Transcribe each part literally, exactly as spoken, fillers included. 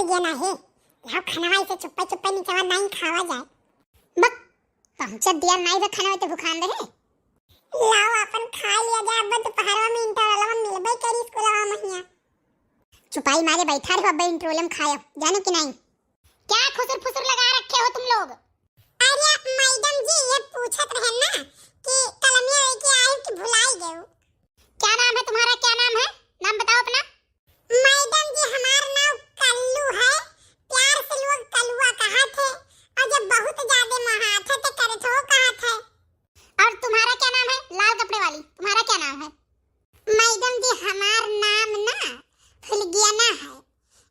दिया ना है, लाओ खाना वाई से चुप्पे चुप्पे निचवा नाई खावा जाए। बक, पहुँचत दिया नाई बे खाना वाई तो भुखान रहे। लाओ अपन खा लिया जाए, अब दोपहरवा में इंटरवलवा में मिलबे करी स्कूलवा महिया। चुपाई मारे बैठा रहो, अब इंटरवल में खायो, जानो कि नहीं? क्या खुसुर फुसुर लगा रखे हो तुम लोग? अरे मैडम जी, ये पूछत रहे ना कि कलमिया लेके आए कि भुलाई गए। क्या नाम है तुम्हारा, क्या नाम है? नाम बताओ अपना। मैडम जी, हमार नाम कल्लू है, प्यार से लोग कलुआ कहा थे, और जब बहुत ज्यादा महाथे तो करे थे वो कहा थे। और तुम्हारा क्या नाम है, लाल कपड़े वाली, तुम्हारा क्या नाम है? मैडम जी, हमार नाम ना फुलगेना है,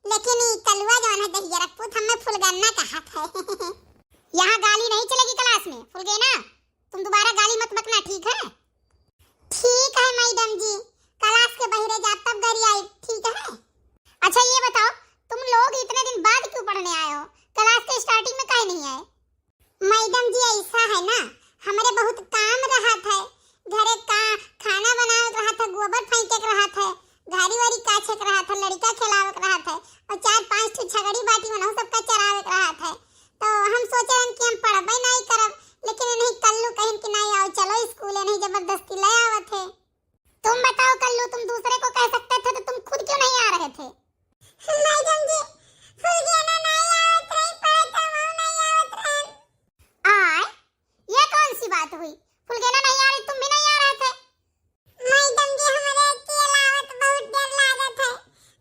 लेकिन ई कलुआ जौन है दहिया रखपूत हमें फुलगन्ना कहा थे। यहाँ गाली नहीं चलेगी क्लास में, फुलगेना। तुम दोबारा गाली मत बकना, ठीक है? ठीक है मैडम जी, क्लास के बहिरे जाब तब गरियाई, ठीक है? अच्छा ये बताओ, तुम लोग इतने दिन बाद क्यों पढ़ने आए हो? क्लास के स्टार्टिंग में काहे नहीं आए? मैडम जी ऐसा है ना, हमरे बहुत काम रहत है, घरे का खाना बनावत रहत है, गोबर फेंके के रहत है, घारी वारी काछे के रहत है, लड़का खेलावे के रहत है, और चार पांच ठो छगड़ी बाटी बनाओ सबका चरावे के रहत है। तो हम सोचे रहन कि हम पढ़बे नहीं करब, लेकिन इन्हीं कल्लू कहिन कि नहीं आओ, चलो स्कूल, इन्हीं जबरदस्ती ले आवत है। तुम बताओ कल्लू, तुम दूसरे को कह सकते थे तो तुम खुद क्यों नहीं आ रहे थे? मैडम जी, फुलगेना नहीं आवत रही, पढ़े तो वो नहीं आवत रहे। आय, ये कौन सी बात हुई? फुलगेना नहीं आ रही, तुम भी नहीं आ रहे थे। मैडम जी, हमरे के अलावत बहुत डर लागत है।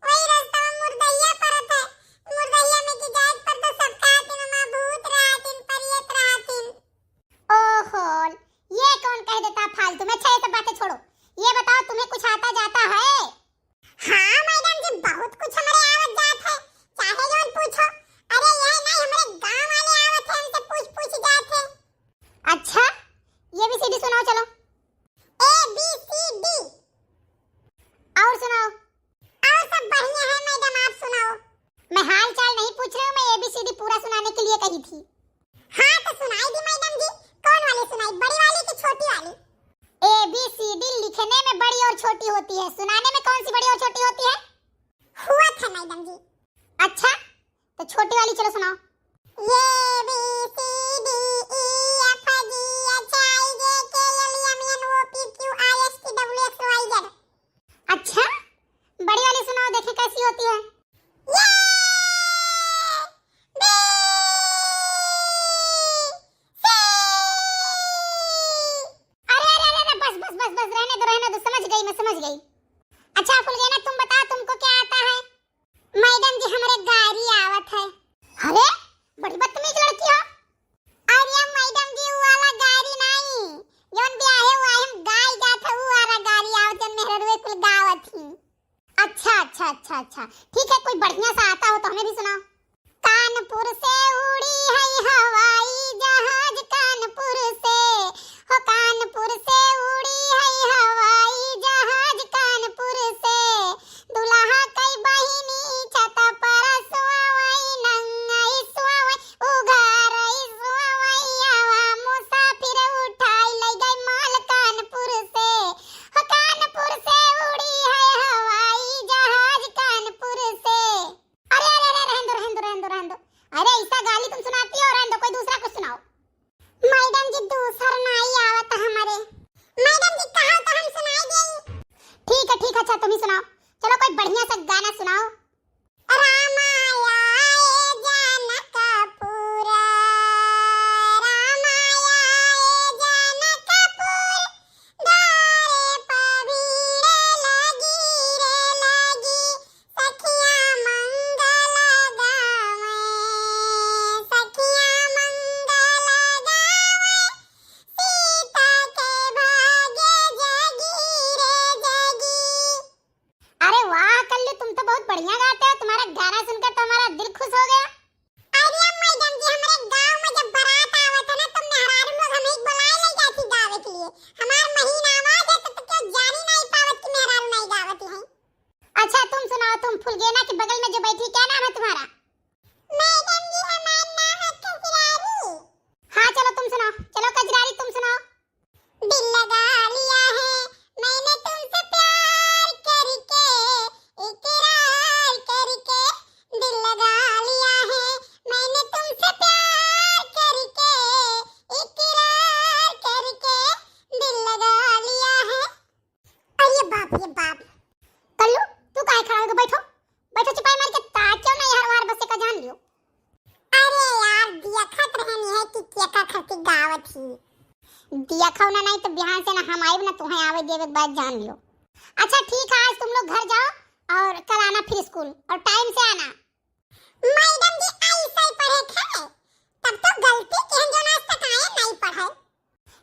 वही रास्ता में मुर्दहिया पड़त है। मुर्दहिया में की जाए पर तो सबका आतिन माँ भूत रहतिन, परियत रहतिन। ओहो, ये कौन कह देता फालतू में? अच्छा, ये सब बातें छोड़ो, ये बताओ तुम्हें कुछ आता जाता है? हाँ मैडम जी, बहुत कुछ हमरे आवत जात है, चाहे जौन पूछो। अरे ये नहीं, हमरे गांव वाले आवत है, हमसे पूछ पूछ जात है। अच्छा, A B C D सुनाओ, चलो। A B C D। और सुनाओ। और सब बढ़िया है मैडम, आप सुनाओ। मैं हाल चाल नहीं पूछ रही हूँ, मैं A B C D पूरा सुनाने के लिए कही थी। हाँ तो सुनाई दी मैडम जी, कौन वाली सुनाई, बड़ी वाली कि छोटी वाली? A B C D लिखने में बड़ी और छोटी होती है, सुनाने में कौन सी बड़ी और छोटी होती है? हुआ था मैडम जी। अच्छा, तो छोटी वाली चलो सुनाओ। A B C D E F G H I J K L M N O P Q R S T W X Y Z। अच्छा, बड़ी वाली सुनाओ, देखें कैसी होती है। A B C। अरे अरे अरे अरे, बस बस बस बस, रहने दो रहने दो, समझ गई मैं, समझ गई। अच्छा फुलगेना, तुम बताओ, तुमको क्या आता है? मैडम जी, हमरे गारी आवत है। अरे, बड़ी बदतमीज लड़की हो। अरे मैडम जी, वो वाला गारी नहीं, जौन ब्याहे हुआ है, हम गाय जात है, वो वाला गारी आवत, जौन मेहररुए कुल गावत ही। अच्छा अच्छा अच्छा अच्छा, ठीक है, कोई बढ़िया सा आता हो तो हमें भी सुनाओ। कानपुर से उड़ी है हवाई जहाज, कानपुर से, हो कानपुर से उड़ी है हवाई जहाज, कानपुर से दुल्हा कई बहिनी छत पर सोवई, नंगई सोवई, उघारई सोवई, आवा मुसाफिर उठाई लई गई माल कानपुर से। हो कानपुर से उड़ी है हवाई जहाज कानपुर से। अरे अरे अरे, रहन दो रहन दो रहन दो रहन दो। अरे ऐसा गाली तुम सुनाती हो, रहन दो, कोई दूसरा कुछ सुनाओ। मैडम जी, दूसर नाई आवत हमरे। मैडम जी, कहा तो हम सुनाई देई। ठीक है, ठीक है, अच्छा तुम ही सुनाओ। चलो कोई बढ़िया सा गाना सुनाओ। राम आया ए जनकपुर, राम आया ए जनकपुर, द्वारे पर भीड़ लगी रे लगी, सखिया मंगल गावे, सखिया मंगल गावे, सीता के भाग्य जगी रे जगी। अरे वाह कल्लू, तुम तो बहुत बढ़िया गाते हो, तुम्हारा गाना सुनकर तो हमारा दिल खुश हो गया। अरे मैडम जी, हमरे गांव में जब बारात आवत है ना, तो मेहरारू लोग हमें बुलाए ले जाती गावे के लिए। हमार महीन आवाज है, तो, तो क्यों जानी नहीं पावत कि मेहरारू नहीं गावत है। अच्छा तुम सुनाओ, तुम फुलगेना के बगल में जो बैठी, क्या नाम है तुम्हारा? मैडम जी, हमार नाम है कजरारी। हाँ चलो तुम सुनाओ, चलो कजरारी तुम सुनाओ। दिल लगा लिया है मैंने तुमसे प्यार करके, इकरार करके, दिल लगा देखो ना, नहीं तो बिहान से ना हम आइब ना तुहें आवे देवे के बाद, जान लियो। अच्छा ठीक है, आज तुम लोग घर जाओ और कल आना फिर स्कूल, और टाइम से आना। मैडम जी, ऐसा ही पढ़े थे, तब तो गलती के हम जौन आज तक आए नहीं पढ़े।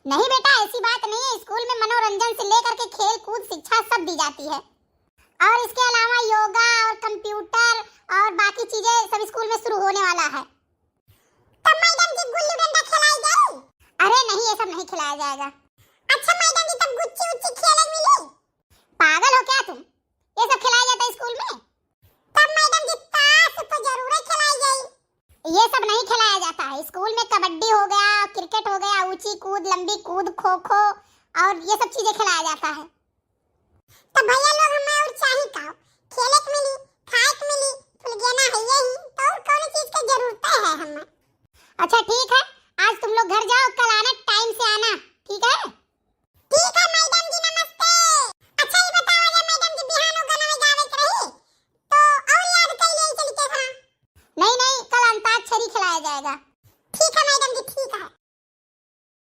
नहीं बेटा, ऐसी बात नहीं है, स्कूल में मनोरंजन से लेकर के खेल कूद, शिक्षा सब दी जाती है, और इसके अलावा योगा और कंप्यूटर और बाकी चीजें सब स्कूल में शुरू होने वाला है। तो मैडम जी, गुल्ली डंडा खिलाई जाई? अरे नहीं, ये सब नहीं खिलाया जाएगा। अच्छा मैडम जी, तब गुच्ची उच्ची खेले मिली? पागल हो क्या तुम, ये सब खिलाया जाता है स्कूल में? तब मैडम जी, ताश तो जरूर खिलाई जाई। ये सब नहीं खिलाया जाता है स्कूल में। कबड्डी हो गया, क्रिकेट हो गया, ऊंची कूद, लंबी कूद, खो खो, और ये सब चीजें खिलाया जाता है। तो भैया लोग, हमें और चाही का? खेले के मिली, खाए के मिली, फुलगेना है यही, तो और कौन चीज के जरूरत है हमें? अच्छा ठीक है, आज तुम लोग घर जाओ, कल आना, टाइम से आना, ठीक है?